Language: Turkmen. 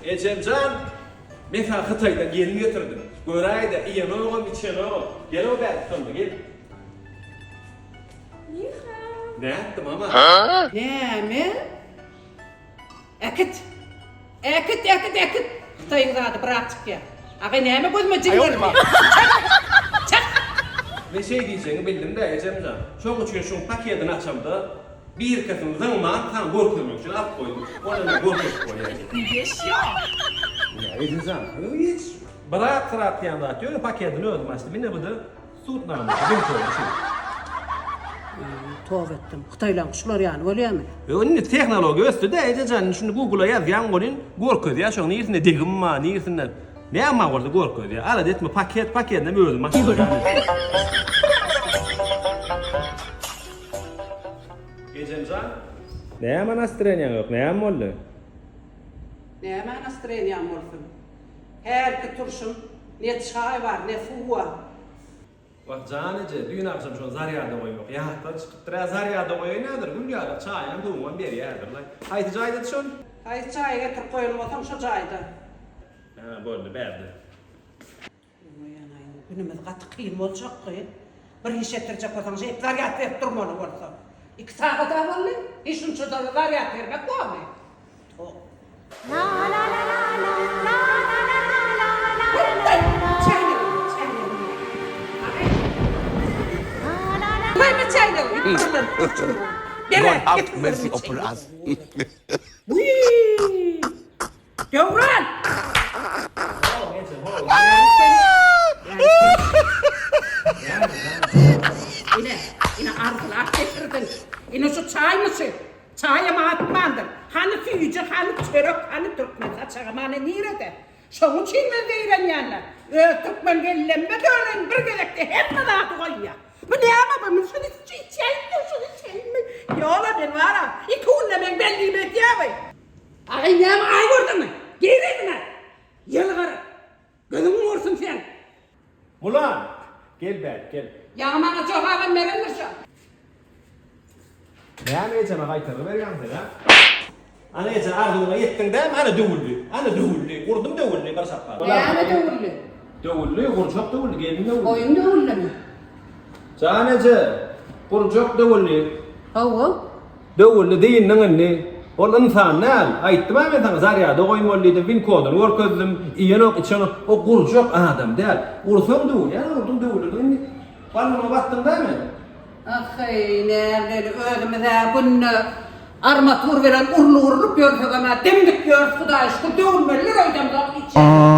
Ejem jan, men saňa Hytaýdan gelin getirdim. Göräý-de, iýenogam, içenogam. Gel-ow bärik şonda, gel. Niha. Nätdi, mama? Näme? Äkit! Äkit, äkit, äkit! Hytaýyň zady birak çykýar. Agay näme gözüme jin geldi? Çak! Çak! Men şeý diýjegiňi bildim-dä, ejem jan. Şoň üçin şuň pakedini açamda, birkesini zyňman saňa görkezmek üçin alyp goýdum. Ony men görkezip bolýan. Ine, eje jan, hiç birak-syrak diýen zat ýok, pakedini özüm açdym. Ine bu-da Sud namasy bin kody şu. Toba etdim. Hytaýlaňky şular ýaly bolýamy? Ýok indi tehnologiýa ösdüdä ejejan indi şuny googla ýazýaň welin görkezýä şoň nirsinde degim bar nirsinde näme bar bolsa görkezýä alada etme paket pakedinem özüm açdyrýan. Ejemjan. Näme nastreniýaň ýok näme boldy? Näme nastreniýam bolsun. Hälki turşum ne çaý bar ne suw bar. Wah jan eje, düýn agşam şony zarýada goýmak ýatdan çykypdyr-ä, zarýada goýaýyn häzir, gül ýaly çaýyňam suwuňam berýärdir-laý. Haýsy jaýdady şol? Haýsy jaýa getirip goýan bolsaň şo jaýda. Hä, boldy, bärde. Oýanaýyn, günümiz gaty kyn boljak gyz. Bir iş etdirjek bolsaň şeýdip zarýad berip durmaly bolsa. Iki sagat-a boldy, hiç şunça-da zarýad bermek bormy? Tok. God have mercy upon us. Döwran! Ine, ine arzylap getirdiň. Ine şu çaýmy şu? Çaýam atmandyr. Hany süýji, hany çörek, hany türkmen saçagy many nirede? Şoň üçin men zeýrenýän-le. Öz türkmen gellembe döneýin bir gezekde hemme zady goýýa. Bu näme bu? Men şuny içeýinmi, şuny içeýinmi? Ýola men bar-a, iki günde meň bellimi edýä bu. Agy näme aý gördüňmi? Gir yzyna! Ýylgyr! Gözüň gursun seň! Mulan! Gel bärik, gel. Ýaňy maňa jogabam berendir şo. Näme ejeme gaýtargy berýäň sen, a? Ana eje, arzuwyňa ýetdiň dämi? Ana döwüldi. Ana döwüldi. Urdum döwüldi bir şapbat. Näme döwüldi? Döwüldi, gurjak döwüldi, gelin döwüldi. Goýun döwüldimi? Jan eje, gurjak döwüldi. Hawa. Döwüldi dyndyň indi. Ol ynsan däl. Aýtdym-a men saňa zarýada goýmaly diýdim, win koduny görkezdim. Iýenok, içenok. O gurjak adam däl. Ursaň döwülýär, urduň döwüldi indi. Ballyma basdyň dämi? Ahy, näbileli, özümiz-ä günde armatur bilen urlup-urlup ýörsegem-ä dimdik ýörüs, Hudaýa şükür, döwülmelidir öýdemzok hiç ýerde.